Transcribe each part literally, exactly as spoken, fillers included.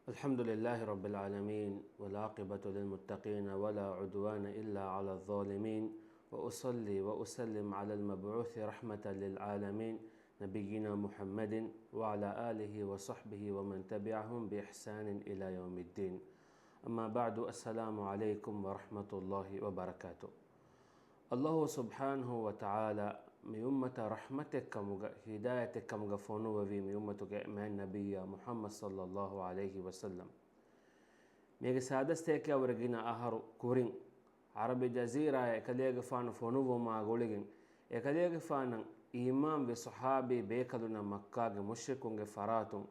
الحمد لله رب العالمين، والعاقبة للمتقين، ولا عدوان إلا على الظالمين، وأصلي وأسلم على المبعوث رحمة للعالمين، نبينا محمد وعلى آله وصحبه ومن تبعهم بإحسان إلى يوم الدين. أما بعد، السلام عليكم ورحمة الله وبركاته. ﷲ ސުބްޙާނަހޫ ވަތަޢާލާ މި އުއްމަތަށް ރަޙްމަތެއްކަމުގަ، ހިދާޔަތެއްކަމުގަ ފޮނުއްވެވީ މި އުއްމަތުގެ މާތް ނަބިއްޔާ މުޙައްމަދު ޞައްލައްލާހު ޢަލައިހި ވަސައްލަމް. މީގެ ސާދަސްތޭކައަށްވުރެ ގިނަ އަހަރު ކުރިން، ޢަރަބި ޖަޒީރާއަށް އެކަލޭގެފާނު ފޮނުއްވުމާ ގުޅިގެން، އެކަލޭގެފާނަށް އީމާންވި ޞަޙާބީ ބޭކަލުންނަށް މައްކާގެ މުޝްރިކުންގެ ފަރާތުން،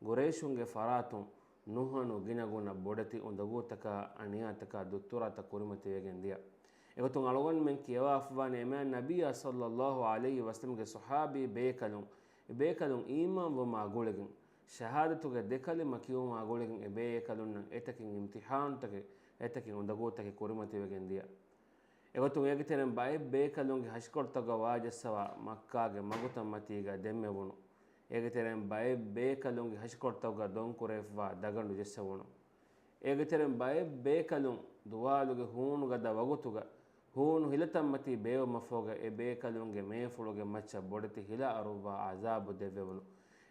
ގުރައިޝުންގެ ފަރާތުން ނުހަނު ގިނަގުނަ ބޮޑެތި އުނދަގޫތަކާ، އަނިޔާތަކާ، ދުއްތުރާތައް ކުރިމަތިވެގެން ދިޔަ. އެގޮތުން އަޅުގަނޑުމެން ކިޔަވާފަވާނެ އެމާތް ނަބިއްޔާ ޞައްލައްލާހު ޢަލައިހި ވަސައްލަމްގެ ޞަޙާބީ ބޭކަލުން، އެ ބޭކަލުން އީމާންވުމާ ގުޅިގެން، ޝަހާދަތުގެ ދެ ކަލިމަ ކިޔުމާ ގުޅިގެން، އެ ބޭކަލުންނަށް އެތަކެއް އިމްތިޙާނުތަކެއް، އެތަކެއް އުނދަގޫތަކެއް ކުރިމަތިވެގެން ދިޔަ. އެގޮތުން އޭގެ ތެރެއިން ބައެއް ބޭކަލުންގެ ހަށިކޮޅުތަކުގަ ވާޖައްސަވާ މައްކާގެ މަގުތައްމަތީގަ ދެންމެވުނު. އޭގެ ތެރެއިން ބައެއް ބޭކަލުންގެ ހަށިކޮޅުތަކުގަ ދޮންކުރެވިފަވާ ދަގަނޑު ޖެއްސެވުނު. އޭގެ ތެރެއިން ބައެއް ބޭކަލުން ދުވާލުގެ ހޫނުގަދަ ވަގުތުގަ ހޫނު ހިލަތައްމަތީ ބޭއްވުމަށްފަހުގަ އެ ބޭކަލުންގެ މޭފުޅުގެ މައްޗަށް ބޮޑެތި ހިލަ އަރުއްވާ ޢަޒާބު ދެއްވެވުނު.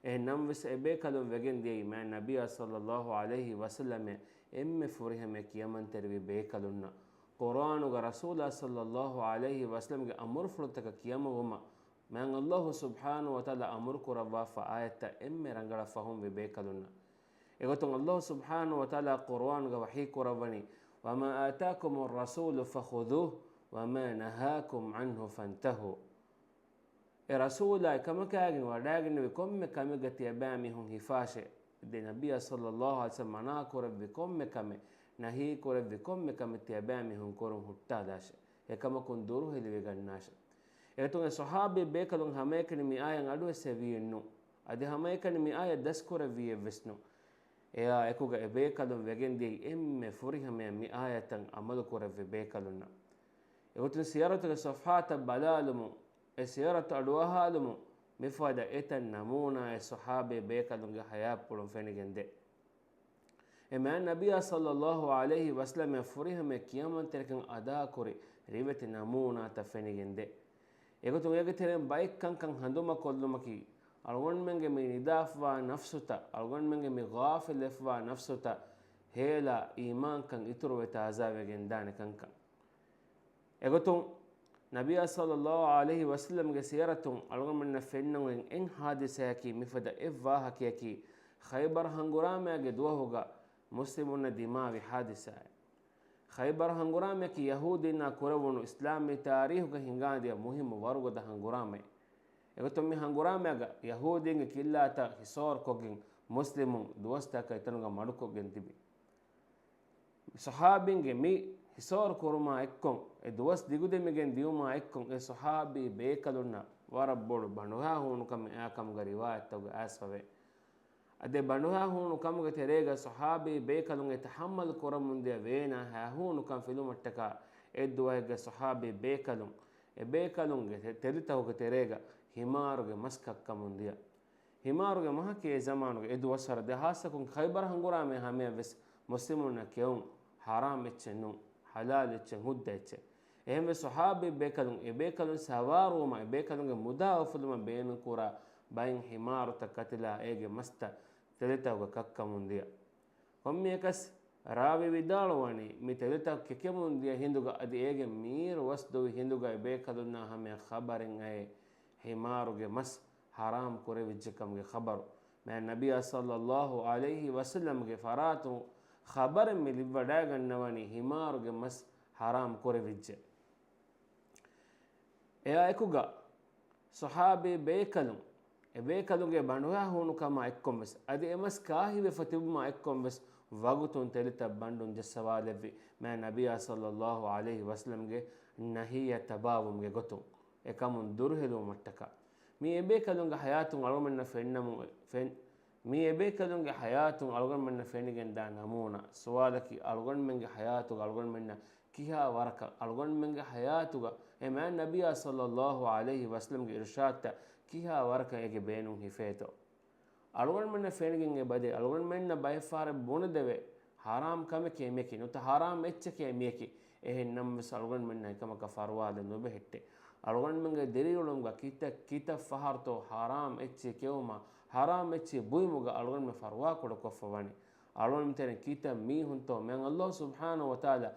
އެހެން ނަމަވެސް އެ ބޭކަލުން ވެގެން ދިޔައީ މާތް ނަބިއްޔާ ޞައްލައްލާހު ޢަލައިހި ވަސައްލަމަށް އެންމެ ފުރިހަމަޔަށް ކިޔަމަންތެރިވި ބޭކަލުންނަށް، ޤުރުއާނުގަ ރަސޫލާ ޞައްލައްލާހު ޢަލައިހި ވަސައްލަމްގެ އަމުރުފުޅުތަކަށް ކިޔަމަންވުމަށް މާތް ﷲ ސުބްޙާނަހޫ ވަތަޢާލާ އަމުރު ކުރައްވާފަ އާޔަތްތައް އެންމެ ރަނގަޅަށް ފަހުމްވި ބޭކަލުންނަށް. އެގޮތުން ﷲ ސުބްޙާނަހޫ ވަތަޢާލާ ޤުރުއާނުގަ ވަޙީ ކުރައްވަނީ، "وما آتاكم الرسول فخذوه وما نهاكم عنه فانتهوا." އެ ރަސޫލާ އެކަމަކާގެން ވަޑައިގެންނެވި ކޮންމެ ކަމެއްގަ ތިޔަބައިމީހުން ހިފާށޭ. ދެ ނަބިއްޔާ ޞައްލައްލާހު ޢަލައިހި ވަސައްލަމް މަނާ ކުރެއްވި ކޮންމެ ކަމެއް، ނަހީ ކުރެއްވި ކޮންމެ ކަމެއް ތިޔަބައިމީހުން ކުރުން ހުއްޓާލާށޭ. އެކަމަކުން ދުރުހެލިވެގަންނާށޭ. އެގޮތުން އެ ޞަޙާބީ ބޭކަލުން ހަމައެކަނި މި އާޔަތް އަޑުއެއްސެވީއެއްނު. އަދި ހަމައެކަނި މި އާޔަތް ދަސްކުރެއްވީއެއްވެސްނު. އެއާ އެކުގަ އެ ބޭކަލުން ވެގެންދިޔައީ އެންމެ ފުރިހަމަޔަށް މި އާޔަތަށް ޢަމަލު ކުރެއްވި ބޭކަލުންނަށް. އެގޮތުން ސިޔަރަތުގެ ޞަފްޙާތައް ބަލާލުމުން، އެ ސިޔަރަތު އަޑުއަހާލުމުން މިފަދަ އެތައް ނަމޫނާއެއް ޞަޙާބީ ބޭކަލުންގެ ޙަޔާތްޕުޅުން ފެނިގެންދޭ. އެ މާތް ނަބިއްޔާ ޞައްލައްލާހު ޢަލައިހި ވަސައްލަމަށް ފުރިހަމަ ކިޔަމަންތެރިކަން އަދާކުރި ރިވެތި ނަމޫނާތައް ފެނިގެންދޭ. އެގޮތުން އޭގެ ތެރެއިން ބައެއް ކަންކަން ހަނދުމަކޮށްލުމަކީ، އަޅުގަނޑުމެންގެ މި ނިދާފަވާ ނަފްސުތައް، އަޅުގަނޑުމެންގެ މި ޣާފިލުވެފަވާ ނަފްސުތައް ހޭލާ އީމާންކަން އިތުރުވެ ތާޒާވެގެންދާނެ ކަންކަން. އެގޮތުން، ނަބިއްޔާ ޞައްލައްލާހު ޢަލައިހި ވަސައްލަމްގެ ސިޔަރަތުން އަޅުގަނޑުމެންނަށް ފެންނަން އޮތް އެއް ޙާދިސާއަކީ، މިފަދަ އެއް ވާހަކައަކީ، ޚައިބަރު ހަނގުރާމައިގެ ދުވަހުގަ މުސްލިމުންނަށް ދިމާވި ޙާދިސާއެއް. ޚައިބަރު ހަނގުރާމައަކީ ޔަހޫދީންނާ ކުރެވުނު އިސްލާމީ ތާރީޚުގަ ހިނގާދިޔަ މުހިއްމު ވަރުގަދަ ހަނގުރާމައެއް. އެގޮތުން މި ހަނގުރާމައިގަ ޔަހޫދީންގެ ކިއްލާތައް ހިސޯރުކޮށްގެން މުސްލިމުން ދުވަސްތަކަށް އެތަނުގަ މަޑުކޮށްގެން ތިބި. ޞަޙާބީންގެ މި ހިސޯރު ކުރުމާ އެއްކޮށް، އެ ދުވަސް ދިގުދެމިގެން ދިޔުމާ އެއްކޮށް، އެ ޞަޙާބީ ބޭކަލުންނަށް ވަރަށް ބޮޑު ބަނޑުހައި ހޫނުކަމެއް އައި ކަމުގެ ރިވާޔަތްތަކުގަ އައިސްފަވޭ. އަދި އެ ބަނޑުހައި ހޫނު ކަމުގެ ތެރޭގަ ޞަޙާބީ ބޭކަލުން އެ ތަޙައްމަލް ކުރަމުންދިޔަ ވޭނާ ހައިހޫނުކަން ފިލުމަށްޓަކާ އެއްދުވަހެއްގަ ޞަޙާބީ ބޭކަލުން އެ ބޭކަލުންގެ ތެ-، ތެލިތަކުގެ ތެރޭގަ ހިމާރުގެ މަސް ކައްކަމުންދިޔަ. ހިމާރުގެ މަހަކީ އެ ޒަމާނުގެ އެ ދުވަސްވަރު ދެ ހާއްސަކޮށް ޚައިބަރު ހަނގުރާމައިން ހަމަޔަށްވެސް މުސްލިމުންނަށް ކެއުން ޙަރާމް އެއްޗެއް ނޫން، ޙަލާލް އެއްޗެއް، ހުއްދަ އެއްޗެއް. އެހެންވެ ޞަޙާބީ ބޭކަލުން އެ ބޭކަލުން ސަވާރުވުމަށް އެ ބޭކަލުންގެ މުދާ އުފުލުމަށް ބޭނުންކުރާ ބައިން ހިމާރުތައް ކަތިލާ އޭގެ މަސްތައް ތެލިތަކުގަ ކައްކަމުން ދިޔަ. ކޮންމެއަކަސް ރާވީ ވިދާޅުވަނީ، މި ތެލިތައް ކެކެމުން ދިޔަ ހިނދުގަ އަދި އޭގެ މީރު ވަސް ދުވި ހިނދުގަ އެ ބޭކަލުންނާ ހަމަޔަށް ޚަބަރެއް އައޭ، ހިމާރުގެ މަސް ޙަރާމް ކުރެވިއްޖެ ކަމުގެ ޚަބަރު. މާތް ނަބިއްޔާ ޞައްލައްލާހު ޢަލައިހި ވަސައްލަމްގެ ފަރާތުން ޚަބަރެއް މި ލިއްވަޑައިގަންނަވަނީ ހިމާރުގެ މަސް ޙަރާމް ކުރެވިއްޖެ. އެއާ އެކުގަ ޞަޙާބީ ބޭކަލުން، އެ ބޭކަލުންގެ ބަނޑުހައި ހޫނުކަމާ އެއްކޮށްވެސް، އަދި އެ މަސް ކާހިވެފަ ތިބުމާ އެއްކޮށްވެސް، ވަގުތުން ތެލިތައް ބަނޑުން ޖައްސަވާލެއްވި މާތް ނަބިއްޔާ ޞައްލައްލާހު ޢަލައިހި ވަސައްލަމްގެ ނަހީއަށް ތަބާވުމުގެ ގޮތުން، އެކަމުން ދުރުހެލުވުމަށްޓަކާ. މީ އެބޭކަލުންގެ ޙަޔާތުން އަޅުގަނޑުމެންނަށް ފެންނަމުން، ފެން-، މީ އެބޭކަލުންގެ ޙަޔާތުން އަޅުގަނޑުމެންނަށް ފެނިގެންދާ ނަމޫނާ. ސުވާލަކީ، އަޅުގަނޑުމެންގެ ޙަޔާތުގަ އަޅުގަނޑުމެންނަށް ކިހާ ވަރަކަށް، އަޅުގަނޑުމެންގެ ޙަޔާތުގަ އެ މާތް ނަބިއްޔާ ޞައްލައްލާހު ޢަލައިހި ވަސައްލަމްގެ އިރުޝާދުތައް ކިހާ ވަރަކަށް އޭގެ ބޭނުން ހިފޭތޯ؟ އަޅުގަނޑުމެންނަށް ފެނިގެން އެބަދޭ، އަޅުގަނޑުމެންނަށް ބައެއް ފަހަރަށް ބުނެދެވޭ، ހަރާމް ކަމެކޭ މިޔަކީ، ނުތަ ހަރާމް އެއްޗެކޭ މިޔަކީ. އެހެން ނަމަވެސް އަޅުގަނޑުމެންނަށް އެކަމަކަށް ފަރުވާލެއް ނުބެހެއްޓޭ. އަޅުގަނޑުމެންގެ ދިރިއުޅުމުގަ ކިތައް ކިތައް ފަހަރުތޯ ހަރާމް އެއްޗެއް ކެއުމާ، ހަރާމް އެއްޗެއް ބުއިމުގަ އަޅުގަނޑުމެން ފަރުވާ ކުޑަކޮށްފަ ވަނީ. އަޅުގަނޑުމެން ތެރެއިން ކިތައް މީހުންތޯ މިއަން ﷲ ސުބްޙާނަހޫ ވަތަޢާލާ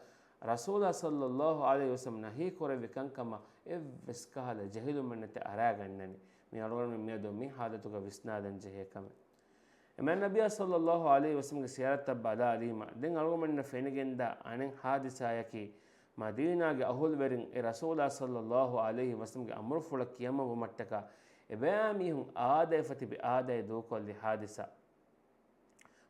ރަސޫލާ ޞައްލައްލާހު ޢަލައިހި ވަސައްލަމް ނަހީ ކުރެއްވި ކަންކަމަށް އެއްވެސް ކަހަލަ ޖެހިލުމެއް ނެތެ އަރާގަންނަނީ. މި އަޅުގަނޑުމެން މިއަދު މި ހާލަތުގަ ވިސްނާލަން ޖެހޭ ކަމެއް. އެ މާތް ނަބިއްޔާ ޞައްލައްލާހު ޢަލައިހި ވަސައްލަމްގެ ސިޔާރަތަށް ބަލާލީމަ، ދެން އަޅުގަނޑުމެންނަށް ފެނިގެންދާ އަނެއް ހާދިސާއަކީ، މަދީނާގެ އަހުލުވެރިން އެ ރަސޫލާ ޞައްލައްލާހު ޢަލައިހި ވަސައްލަމްގެ އަމުރުފުޅަށް ކިޔަމަންވުމަށްޓަކާ، އެބައިމީހުން އާދައިފަ ތިބި އާދައެއް ދޫކޮށްލި ހާދިސާ.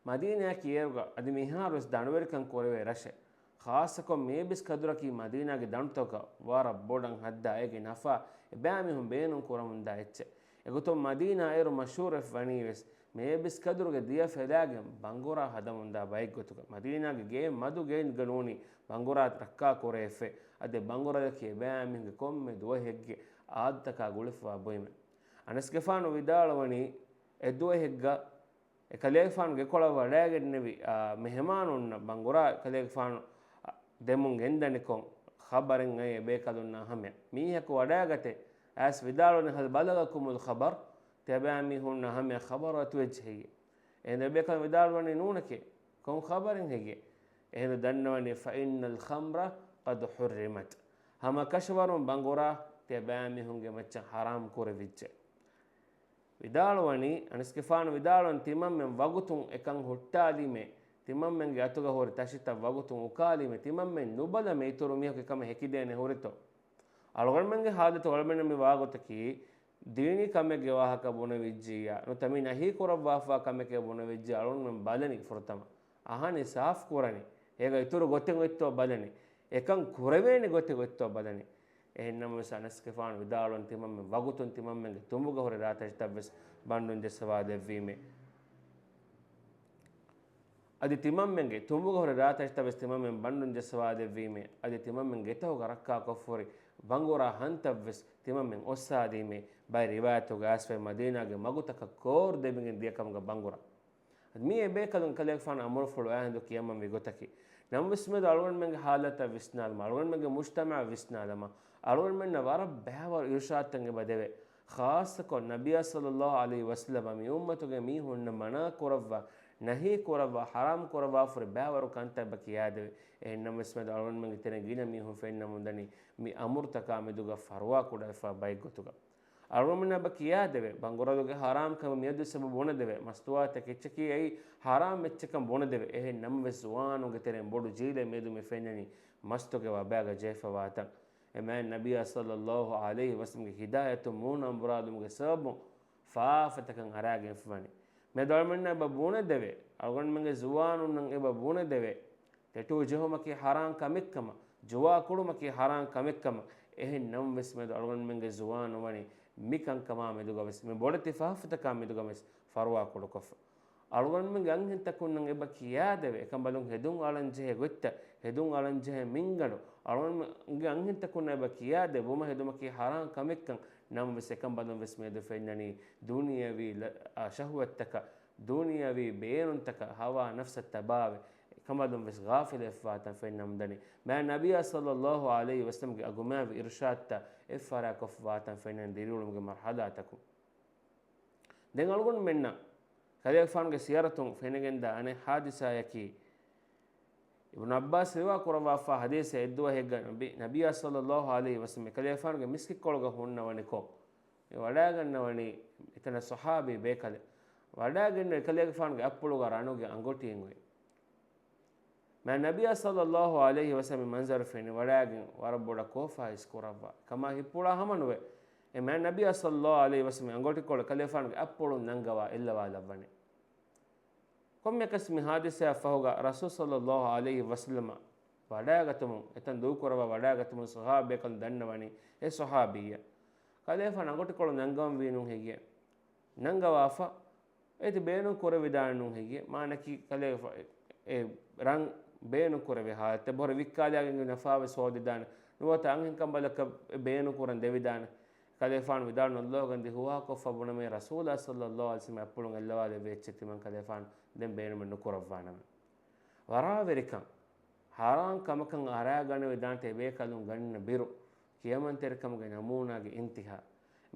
މަދީނާއަކީ އޭރުގަ އަދި މިހާރުވެސް ދަނޑުވެރިކަން ކުރެވޭ ރަށެއް. ޚާއްޞަކޮށް މޭބިސް ކަދުރަކީ މަދީނާގެ ދަނޑުތަކަށް ވަރަށް ބޮޑަށް ހައްދާ އޭގެ ނަފާ އެބައިމީހުން ބޭނުން ކުރަމުންދާ އެއްޗެއް. އެގޮތުން މަދީނާ އޭރު މަޝްހޫރެއް ވަނީވެސް މޭބިސް ކަދުރުގެ ދިޔަ ފެލާގެން ބަނގުރާ ހަދަމުންދާ ބައެއްގޮތުގަ. މަދީނާގެ ގޭ މަދު ގެއިންގަ ނޫނީ ބަނގުރާ ރައްކާ ކުރެވިފައި. އަދި ބަނގުރާލަކީ އެބައިމީހުންގެ ކޮންމެ ދުވަހެއްގެ އާދަތަކާ ގުޅިފަވާ ބުއިމެއް. އަނަސްގެފާނު ވިދާޅުވަނީ އެ ދުވަހެއްގަ އެކަލޭގެފާނުގެ ކޮޅަށް ވަޑައިގެންނެވި، އާ، މެހެމާނުންނަށް ބަނގުރާ އެކަލޭގެފާނު، އާ، ދެމުން ގެންދަނިކޮށް ޚަބަރެއް އައި އެބޭކަލުންނާ ހަމަޔަށް. މީހަކު ވަޑައިގަތެ އައިސް ވިދާޅުވަނީ، "ހަލް ބަލަޣަކުމުލް ޚަބަރު؟" ތިޔަބައިމީހުންނާ ހަމަޔަށް ޚަބަރު އަތުވެއްޖެ ހެއްޔެ؟ އެހެން އެބޭކަލުން ވިދާޅުވަނީ، "ނޫނެކޭ، ކޮން ޚަބަރެއް ހެއްޔެ؟" އެހެން ދަންނަވަނީ، "ފައިންނަލް ޚަމްރަ ޤަދް ޙުއްރިމަތް." ހަމަކަށަވަރުން ބަނގުރާ ތިޔަބައިމީހުންގެ މައްޗަށް ޙަރާމް ކުރެވިއްޖެ. ވިދާޅުވަނީ، އަނަސްގެފާނު ވިދާޅުވަން ތިމަންމެން ވަގުތުން އެކަން ހުއްޓާލީމޭ، ތިމަންމެންގެ އަތުގަ ހުރި ތަށިތައް ވަގުތުން އުކާލީމޭ، ތިމަންމެން ނުބަލަމޭ އިތުރު މީހަކު އެކަމެއް ހެކިދޭނެ ހުރިތޯ؟ އަޅުގަނޑުމެންގެ ހާލަތު އަޅުމެންނަށް މި ވާގޮތަކީ، ދީނީ ކަމެއްގެ ވާހަކަ ބުނެވިއްޖިއްޔާ، ނުތަ މި ނަހީ ކުރައްވާފާ ކަމެކޭ ބުނެވިއްޖެ އަޅުގަނޑުމެން ބަލަނީ ފުރަތަމަ. އަހަނީ ސާފު ކުރަނީ. އޭގަ އިތުރު ގޮތެއް އޮތްތޯ ބަލަނީ. އެކަން ކުރެވޭނެ ގޮތެއް އޮތްތޯ ބަލަނީ. އެހެން ނަމަވެސް އަނަސްގެފާނު ވިދާޅުވަން ތިމަންމެން ވަގުތުން ތިމަންމެންގެ ތުނބުގަ ހުރި ރާތަށިތައްވެސް ބަންޑުން ޖައްސަވާލެއްވީމޭ. އަދި ތިމަންމެންގެ ތުނބުގަ ހުރި ރާތަށިތައްވެސް ތިމަންމެން ބަންޑުން ޖައްސަވާލެއްވީމޭ. އަދި ތިމަންމެން ގެތަކުގަ ރައްކާކޮށްފަހުރި ބަނގުރާ ހަންތައްވެސް ތިމަންމެން އޮއްސާލީމޭ. ބައެއް ރިވާޔަތުގަ އައިސްފައި މަދީނާގެ މަގުތަކަށް ކޯރު ދެމިގެން ދިޔަކަމުގަ ބަނގުރާ. މީ އެބޭކަލުން ކަލޭގެފާނު އަމުރުފުޅު އާހިނދު ކިޔަމަންވި ގޮތަކީ. ނަމަވެސް މިއަދު އަޅުގަނޑުމެންގެ ހާލަތަށް ވިސްނާލަމާ، އަޅުގަނޑުމެންގެ މުޖްތަމަޢަށް ވިސްނާލަމާ، އަޅުގަނޑުމެންނަށް ވަރަށް ބައިވަރު އިރުޝާދުތައް އެބަ ދެވޭ. ޚާއްޞަކޮށް ނަބިއްޔާ ޞައްލައްލާހު ޢަލައިހި ވަސައްލަމަ މި އުއްމަތުގެ މީހުންނަށް މަނާ ކުރައްވާ، ނަހީ ކުރައްވާ، ޙަރާމް ކުރައްވާފަހުރި ބައިވަރު ކަންތައް އެބަ ކިޔާދެވޭ. އެހެން ނަމަވެސް މިއަދު އަޅުގަނޑުމެންގެ ތެރެއިން ގިނަ މީހުން ފެންނަމުންދަނީ މި އަމުރުތަކާ މެދުގަ ފަރުވާ ކުޑަވެފާ ބައެއްގޮތުގަ. އަޅުގަނޑުމެންނަށް އެބަ ކިޔާދެވޭ، ބަނގުރާލުގެ ޙަރާމްކަމަށް މިއަދުވެސް އެބަ ބުނެދެވޭ، މަސްތުވާތައް ކެއްޗަކީ އެއީ ޙަރާމް އެއްޗެއްކަން ބުނެދެވޭ. އެހެން ނަމަވެސް ޒުވާނުންގެ ތެރެއިން ބޮޑު ޖީލެއް މިއަދު މި ފެންނަނީ މަސްތުގެ ވަބާގަ ޖެހިފަވާތަން. އެ މާތް ނަބިއްޔާ ޞައްލައްލާހު ޢަލައިހި ވަސައްލަމްގެ ހިދާޔަތުން މޫނު އަނބުރާލުމުގެ ސަބަބުން ފާފަތަކަށް އަރާގެންފަވަނީ. މިއަދު އަޅުގަނޑުމެންނަށް އެބަ ބުނެދެވޭ، އަޅުގަނޑުމެންގެ ޒުވާނުންނަށް އެބަ ބުނެދެވޭ. ޓެޓޫ ޖެހުމަކީ ޙަރާމް ކަމެއްކަމަށް، ޖުވާ ކުޅުމަކީ ޙަރާމް ކަމެއްކަމަށް. އެހެން ނަމަވެސް މިއަދު އަޅުގަނޑުމެންގެ ޒުވާނުން ވަނީ މި ކަންކަމާ މެދުގަވެސް، މި ބޮޑެތި ފާފަތަކާ މެދުގަވެސް ފަރުވާ ކުޑަކޮށްފަ. އަޅުގަނޑުމެންގެ އަންހެންތަކުންނަށް އެބަ ކިޔާދެވޭ، އެކަނބަލުން ހެދުން އަޅަން ޖެހޭ ގޮތްތައް، ހެދުން އަޅަން ޖެހޭ މިންގަނޑު، އަޅުގަނޑުމެންގެ އަންހެންތަކުންނަށް އެބަ ކިޔާދޭ، ބުމަ ހެދުމަކީ ޙަރާމް ކަމެއްކަން. ނަމަވެސް އެކަނބަލުން ވެސް މިއަދު ފެންނަނީ ދުނިޔަވީ ލަ-، އާ، ޝަހުވަތްތަކަށް، ދުނިޔަވީ ބޭނުންތަކަށް ހަވާ ނަފްސަށް ތަބާވެ، އެކަނބަލުން ވެސް ޣާފިލުވެފަވާތަން ފެންނަމުންދަނީ. މާތް ނަބިއްޔާ ޞައްލައްލާހު ޢަލައިހި ވަސައްލަމްގެ އަގުމާވި އިރުޝާދުތައް އެއްފަރާތްކޮށްފަވާތަން ފެންނަނީ ދިރިއުޅުމުގެ މަރުޙަލާތަކުން. ދެން އަޅުގަނޑުމެންނަށް ކަލޭގެފާނުގެ ސިޔަރަތުން ފެނިގެންދާ އަނެއް ހާދިސާއަކީ، އިބްނު ޢައްބާސް ރިވާ ކުރައްވާފާ ޙަދީޘެއް، އެއްދުވަހެއްގަ ނަބި-، ނަބިއްޔާ ޞައްލައްލާހު ޢަލައިހި ވަސައްލަމް އެކަލޭގެފާނުގެ މިސްކިތްކޮޅުގަ ހުންނަވަނިކޮށް، މި ވަޑައިގަންނަވަނީ އެތަނަށް ޞަޙާބީ ބޭކަލެއް. ވަޑައިގެންނެވި އެކަލޭގެފާނުގެ އަތްޕުޅުގަ ރަނުގެ އަނގޮޓިއެއް އޮތް. މާތް ނަބިއްޔާ ޞައްލައްލާހު ޢަލައިހި ވަސައްލަމް މި މަންޒަރު ފެނި ވަޑައިގެން ވަރަށް ބޮޑަށް ކޯފާ ހިސް ކުރައްވާ. ކަމާ ހިތްޕުޅާ ހަމަނުވޭ. އެ މާތް ނަބިއްޔާ ޞައްލައްލާހު ޢަލައިހި ވަސައްލަމް އަނގޮޓިކޮޅު އެކަލޭގެފާނުގެ އަތްޕުޅުން ނަންގަވާ އެއްލަވާލައްވަނީ. ކޮންމެއަކަސް މި ޙާދިސާއަށް ފަހުގަ ރަސޫލު ޞައްލައްލާހު ޢަލައިހި ވަސައްލަމަށް ވަޑައިގަތުމުން، އެތަން ދޫކުރައްވާ ވަޑައިގަތުމުން ޞަޙާބީ ބޭކަލުން ދަންނަވަނީ އެ ޞަޙާބީއަށް. ކަލޭގެފާނު އަނގޮޓިކޮޅު ނަންގަވަންވީނު ހެއްޔޭ؟ ނަންގަވާފަ އޭތި ބޭނުން ކުރެވިދާނެ ނޫން ހެއްޔޭ؟ މާނަކީ ކަލޭގެފާ އެ ރަން ބޭނުން ކުރެވޭ ހާލަތެއް. އެބަހުރި ވިއްކާލާގެން ނަފާވެސް ހޯދިދާނެ. ނުވަތަ އަންހެންކަނބަލަކަށް ބޭނުން ކުރަން ދެވިދާނެ. ކަލޭފާނު ވިދާޅު ނައްލޯގަންދި ހުވާކޮށްފަ ބުނަމޭ، ރަސޫލާ ޞައްލައްލާހު ޢަލައިހި ވަސައްލަމަ އަތްޕުޅުން އެއްލަވާލެއްވި އެއްޗެއް ތިމަން ކަލޭފާނު ދެން ބޭނުމެއް ނުކުރައްވާނަމޭ. ވަރާވެރިކަން، ހަރާން ކަމަކަށް އަރާގަނެވިދާނެތަ އެބޭކަލުން ގަންނަ ބިރު، ކިޔަމަންތެރިކަމުގެ ނަމޫނާގެ އިންތިހާ.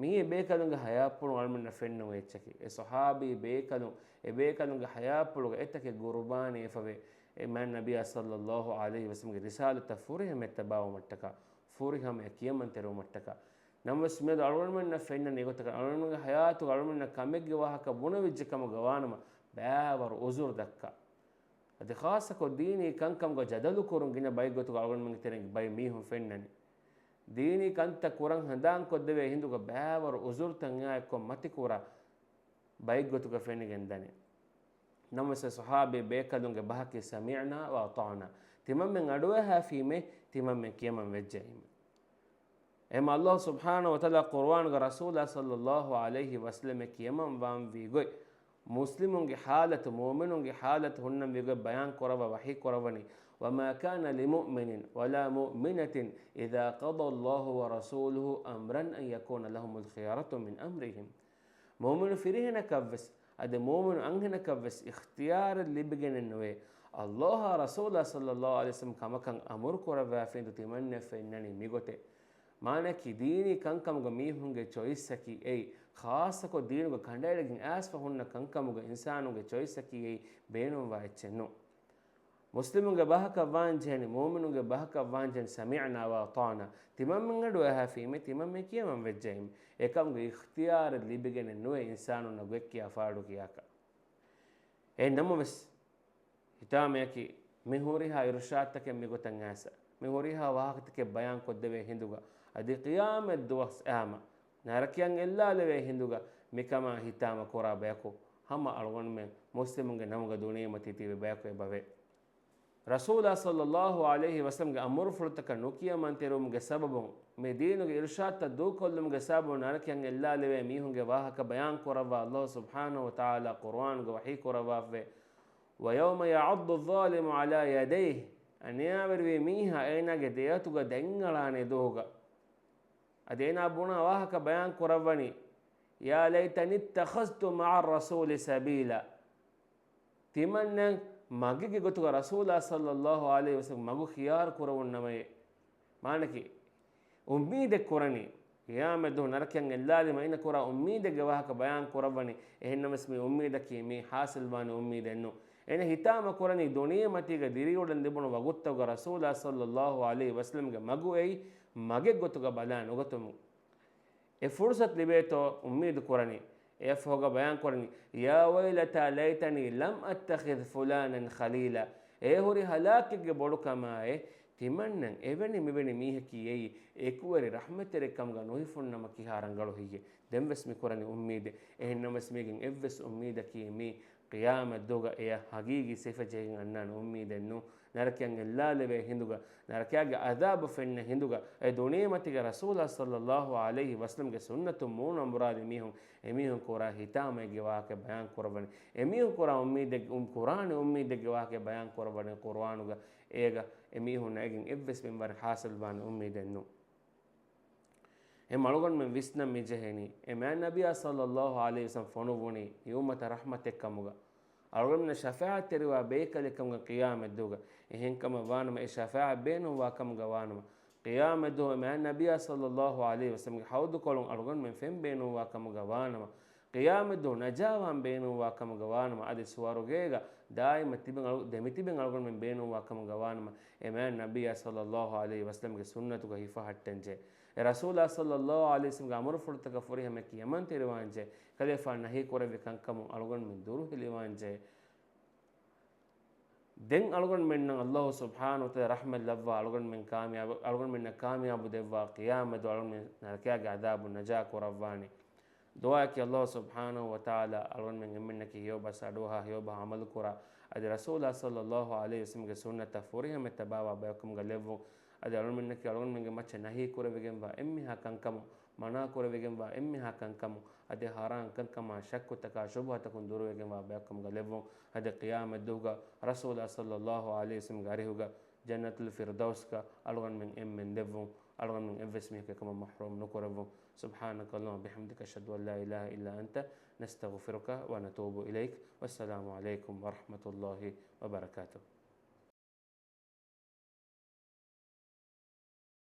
މިއީ އެބޭކަލުންގެ ހަޔާތްޕުޅުން އަޅުމެންނަށް ފެންނަ އެއްޗަކީ. އެ ޞަޙާބީ ބޭކަލުން، އެބޭކަލުންގެ ހަޔާތްޕުޅުގަ އެތަކެއް ގުރުބާނީ އެފަވޭ، އެ މާތް ނަބިއްޔާ ޞައްލައްލާހު ޢަލައިހި ވަސައްލަމްގެ ރިސާލަތަށް ފުރިހަމައަށް ތަބާވުމަށްޓަކާ، ފުރިހަމައަށް ކިޔަމަންތެރިވުމަށްޓަކާ. ނަމަވެސް މިއަދު އަޅުގަނޑުމެންނަށް ފެންނަނީ އެގޮތަކަށް، އަޅުގަނޑުމެންގެ ހަޔާތުގަ އަޅުގަނޑުމެންނަށް ކަމެއްގެ ވާހަކަ ބުނެވިއްޖެ ކަމުގަ ވާނަމަ، ބައިވަރު ޢުޛުރު ދައްކާ. އަދި ޚާއްޞަކޮށް ދީނީ ކަންކަމުގަ ޖަދަލު ކުރުން ގިނަ ބައެއްގޮތުގަ އަޅުގަނޑުމެންގެ ތެރެއިން ބައެއް މީހުން ފެންނަނީ. ދީނީ ކަންތައް ކުރަން ހަނދާންކޮށްދެވޭ ހިނދުގަ ބައިވަރު ޢުޛުރުތައް އެއާއެއްކޮށް މަތިކުރާ ބައެއްގޮތުގަ ފެނިގެން ދަނީ. ނަމަވެސް އެ ޞަޙާބީ ބޭކަލުންގެ ބަހަކީ سمعنا وأطعنا. ތިމަންމެން އަޑުއެހާފީމޭ، ތިމަންމެން ކިޔަމަން ވެއްޖައީމޭ. އެހެން ﷲ ސުބްޙާނަހޫ ވަތަޢާލާ ޤުރުއާނުގަ ރަސޫލާ ޞައްލައްލާހު ޢަލައިހި ވަސައްލަމަ ކިޔަމަންވާންވީ ގޮތް، މުސްލިމުންގެ ޙާލަތު، މުއުމިނުންގެ ޙާލަތު ހުންނަންވީ ގޮތް ބަޔާން ކުރައްވާ ވަޙީ ކުރައްވަނީ، وما كان لمؤمن ولا مؤمنة إذا قضى الله ورسوله أمرا أن يكون لهم الخيرة من أمرهم. މުއުމިނު ފިރިހެނަކަށްވެސް، އަދި މުއުމިނު އަންހެނަކަށްވެސް އިޚްތިޔާރެއް ލިބިގެނެއް ނުވޭ، ﷲ އާ ރަސޫލާ ޞައްލައްލާހު ޢަލައިހި ވަސައްލަމަ ކަމަކަށް އަމުރު ކުރައްވާފިންދު ތިމަންނެ ފެންނަނީ މިގޮތެއް. މާނައަކީ، ދީނީ ކަންކަމުގަ މީހުންގެ ޗޮއިސްއަކީ އެއީ، ޚާއްޞަކޮށް ދީނުގަ ކަނޑައެޅިގެން އައިސްފަ ހުންނަ ކަންކަމުގަ އިންސާނުންގެ ޗޮއިސްއަކީ އެއީ ބޭނުންވާ އެއްޗެއް ނޫން. މުސްލިމުންގެ ބަހަކަށް ވާންޖެހެނީ، މުއުމިނުންގެ ބަހަކަށް ވާންޖެހެނީ، سمعنا وأطعنا. ތިމަންމެން އަޑުއެހާފީމޭ، ތިމަންމެން ކިޔަމަން ވެއްޖައީމޭ. އެކަމުގެ އިޚްތިޔާރެއް ލިބިގެނެއް ނުވޭ އިންސާނުންނަށް ގޮތްކިޔާ ފާޑުކިޔާކަށް. އެހެން ނަމަވެސް، ހިތާމަޔަކީ، މި ހުރިހާ އިރުޝާދުތަކެއް މިގޮތަށް އައިސް، މި ހުރިހާ ވާހަކަތަކެއް ބަޔާން ކޮށްދެވޭ ހިނދުގަ، އަދި ޤިޔާމަތް ދުވަސް އައިމަ، ނަރަކަޔަށް އެއްލާލެވޭ ހިނދުގަ، މިކަމާ ހިތާމަ ކުރާ ބަޔަކު، ހަމަ އަޅުގަނޑުމެން މުސްލިމުންގެ ނަމުގަ ދުނިޔެމަތީ ތިބި ބަޔަކު އެބަވޭ. ރަސޫލާ ޞައްލައްލާހު ޢަލައިހި ވަސައްލަމްގެ އަމުރުފުޅުތަކަށް ނުކިޔަމަންތެރިވުމުގެ ސަބަބުން، މި ދީނުގެ އިރުޝާދުތައް ދޫކޮށްލުމުގެ ސަބަބުން ނަރަކަޔަށް އެއްލާލެވޭ މީހުންގެ ވާހަކަ ބަޔާން ކުރައްވާ ﷲ ސުބްޙާނަހޫ ވަތަޢާލާ ޤުރުއާނުގަ ވަޙީ ކުރައްވާފައި، ويوم يعض الظالم على يديه، އަނިޔާވެރިވި މީހާ އޭނާގެ ދެއަތުގަ ދަތްއަޅާނެ ދުވަހުގަ. އަދި އޭނާ ބުނާ ވާހަކަ ބަޔާން ކުރައްވަނީ، يا ليتني اتخذت مع الرسول سبيلا. ތިމަންނަ މަގެއްގެ ގޮތުގަ ރަސޫލާ ޞައްލައްލާހު ޢަލައިހި ވަސައްލަމް މަގު ޚިޔާރު ކުރެވުން ނަމަވެ. މާނައަކީ، އުއްމީދެއް ކުރަނީ، ޤިޔާމަތް ދުވަހު ނަރަކަޔަށް އެއްލާލީމަ އޭނަ ކުރާ އުއްމީދެއްގެ ވާހަކަ ބަޔާން ކުރައްވަނީ. އެހެންނަމަވެސް މި އުއްމީދަކީ މި ޙާޞިލްވާނެ އުއްމީދެއް ނޫން. އޭނަ ހިތާމަ ކުރަނީ ދުނިޔެމަތީގަ ދިރިއުޅެން ލިބުނު ވަގުތުތަކުގަ ރަސޫލާ ޞައްލައްލާހު ޢަލައިހި ވަސައްލަމްގެ މަގު އެއީ މަގެއް ގޮތުގަ ބަލާ ނުގަތުމުން. އެ ފުރުޞަތު ލިބޭތޯ އުއްމީދު ކުރަނީ. އެއަށްފަހުގަ ބަޔާން ކުރަނީ، يا ويلتى ليتني لم أتخذ فلانا خليلا. އޭ ހުރި ހަލާކެއްގެ ބޮޑުކަމާއޭ، ތިމަންނަ އެވެނި މިވެނި މީހަކީ އެއީ އެކުވެރި ރަޙްމަތްތެރިކަމުގަ ނުހިފުންނަމަ ކިހާ ރަނގަޅު ހެއްޔޭ؟ ދެންވެސް މި ކުރަނީ އުއްމީދެއް. އެހެންނަމަވެސް މީގެން އެއްވެސް އުއްމީދަކީ މީ ޤިޔާމަތް ދުވަހުގަ އެޔަށް ހަގީގީ ސިފަ ޖެހިގެން އަންނާނެ އުއްމީދެއް ނޫން. ނަރަކަޔަށް އެއްލާލެވޭ ހިނދުގަ، ނަރަކައިގެ ޢަޛާބު ފެންނަ ހިނދުގަ، އެ ދުނިޔެމަތީގަ ރަސޫލާ ޞައްލައްލާހު ޢަލައިހި ވަސައްލަމްގެ ސުންނަތުން މޫނު އަނބުރާލި މީހުން، އެމީހުން ކުރާ ހިތާމައެއްގެ ވާހަކަ ބަޔާން ކުރައްވަނީ. އެމީހުން ކުރާ އުއްމީދެއް، އު، ކުރާނެ އުއްމީދެއްގެ ވާހަކަ ބަޔާން ކުރައްވަނީ ޤުރުއާނުގަ. އޭގަ އެމީހުންނަށް އޭގެން އެއްވެސް މިންވަރެއް ޙާޞިލްވާނެ އުއްމީދެއް ނޫން. އެ އަޅުގަނޑުމެން ވިސްނަން މިޖެހެނީ، އެ މާތް ނަބިއްޔާ ޞައްލައްލާހު ޢަލައިހި ވަސައްލަމް ފޮނުއްވުނީ މި އުއްމަތަށް ރަޙްމަތެއްކަމުގަ، އަޅުގަނޑުމެންނަށް ޝަފާޢަތްތެރިވާ ބޭކަލެއްކަމުގަ ޤިޔާމަތްދުވަހުގަ. އެހެންކަމަށް ވާނަމަ، އެ ޝަފާޢަތް ބޭނުންވާ ކަމުގަ ވާނަމަ، ޤިޔާމަތްދުވަހު މާތް ނަބިއްޔާ ޞައްލައްލާހު ޢަލައިހި ވަސައްލަމްގެ ޙައުޟުކޮޅުން އަޅުގަނޑުމެން ފެން ބޭނުންވާ ކަމުގަ ވާނަމަ، ޤިޔާމަތްދުވަހު ނަޖާވާން ބޭނުންވާ ކަމުގަ ވާނަމަ، އަދި ސުވަރުގޭގަ ދާއިމަށް ތިބެން އަޅު، ދެމިތިބެން އަޅުގަނޑުމެން ބޭނުންވާ ކަމުގަ ވާނަމަ، އެ މާތް ނަބިއްޔާ ޞައްލައްލާހު ޢަލައިހި ވަސައްލަމްގެ ސުންނަތުގަ ހިފަހައްޓަންޖެހޭ. އެ ރަސޫލާ ޞައްލައްލާހު ޢަލައިހި ވަސައްލަމްގެ އަމުރުފުޅުތަކަށް ފުރިހަމަ ކިޔަމަންތެރިވާންޖެހޭ. ކަލޭފާނު ނަހީ ކުރެއްވި ކަންކަމުން އަޅުގަނޑުމެން ދުރުހެލިވާންޖެހޭ. ދެން އަޅުގަނޑުމެންނަށް ﷲ ސުބްޙާނަހޫ ވަތަޢާލާ ރަޙްމަތް ލައްވާ، އަޅުގަނޑުމެން ކާމިޔާބު، އަޅުގަނޑުމެންނަށް ކާމިޔާބު ދެއްވާ، ޤިޔާމަތް އަޅުގަނޑުމެން ނަރަކައިގެ ޢަޛާބުން ނަޖާ ކުރައްވާނެ. ދުޢާއަކީ ﷲ ސުބްޙާނަހޫ ވަތަޢާލާ އަޅުގަނޑުމެން އެންމެންނަކީ ހެޔޮބަސް އަޑުއަހާ، ހެޔޮބަހާ ޢަމަލުކުރާ، އަދި ރަސޫލާ ޞައްލައްލާހު ޢަލައިހި ވަސައްލަމްގެ ސުންނަތަށް ފުރިހަމަ ތަބާވާ ބަޔަކުމުގަ ލެއްވުން. އަދި އަޅުގަނޑުމެންނަކީ އަޅުގަނޑުމެންގެ މައްޗަށް ނަހީ ކުރެވިގެންވާ އެންމެހާ ކަންކަމުން، މަނާ ކުރެވިގެންވާ އެންމެހާ ކަންކަމުން، އަދި ޙަރާން ކަންކަމާ ޝައްކުތަކާ ޝުބުހަތަކުން ދުރުވެގެންވާ ބަޔަކުމުގަ ލެއްވުން. އަދި ޤިޔާމަތްދުވަހުގަ ރަސޫލާ ޞައްލައްލާހު ޢަލައިހި ވަސައްލަމްގެ އަރިހުގަ ޖަންނަތުލް ފިރްދައުސްގަ އަޅުގަނޑުމެން އެންމެން ލެއްވުން. އަޅުގަނޑުމެން އެއްވެސް މީހަކު އެކަމަށް މަޙްރޫމް ނުކުރެއްވުން. سبحانك اللهم وبحمدك، أشهد أن لا إله إلا أنت، نستغفرك ونتوب إليك. والسلام عليكم ورحمة الله وبركاته.